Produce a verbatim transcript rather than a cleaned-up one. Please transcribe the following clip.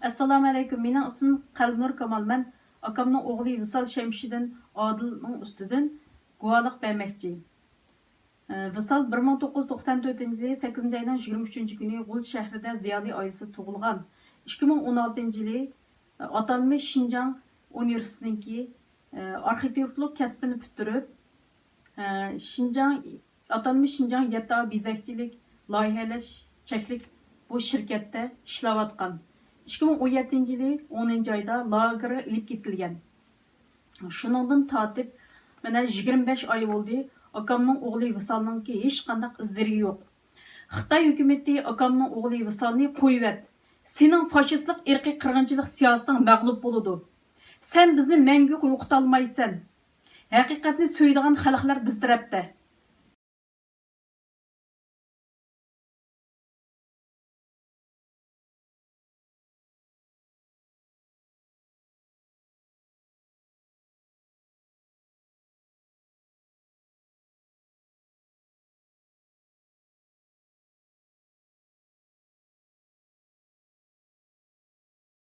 ئەسسالامۇ ئەلەيكۇم، مېنىڭ ئىسمىم قەلبىنۇر كامال. مەن ئاكامنىڭ ئوغلى ۋىسال شەمشىدىن ئادىلنىڭ ئۈستىدىن گۇۋاھلىق بەرمەكچى. ئە، ۋىسال بىر مىڭ توققۇز يۈز توقسان تۆتىنچى يىلى سەككىزىنچى ئاينىڭ يىگىرمە ئۈچىنچى كۈنى غۇلجا شەھىرىدە زىيالىي ئائىلىسىدە تۇغۇلغان. ئىككى مىڭ ئون ئالتىنچى يىلى، ئە، ئاتالمىش شىنجاڭ ئۇنىۋېرسىتېتىنىڭكى، ئە، ئارخىتېكتورلۇق كەسپىنى پۈتتۈرۈپ، ئە، شىنجاڭ، ئاتالمىش شىنجاڭ يەتتە ئا بېزەكچىلىك لايىھەلەش چەكلىك بۇ شىركەتتە ئىشلەۋاتقان. ئىككى مىڭ ئون يەتتىنچى يىلى ئونىنچى ئايدا لاگېرغا ئېلىپ كېتىلگەن. شۇنىڭدىن تارتىپ، مانا يىگىرمە بەش ئاي بولدى، ئاكامنىڭ ئوغلى ۋىسالنىڭكى ھېچقانداق ئىز دېرىكى يوق. خىتاي ھۆكۈمىتى ئاكامنىڭ ئوغلى ۋىسالنى قويۇۋەت. سېنىڭ فاشىستلىق ئىرقىي قىرغىنچىلىق سىياسىتىڭ مەغلۇپ بولىدۇ. سەن بىزنى مەڭگۈ يوقىتالمايسەن. ھەقىقەتنى سۆيىدىغان خەلقلەر بىز تەرەپتە.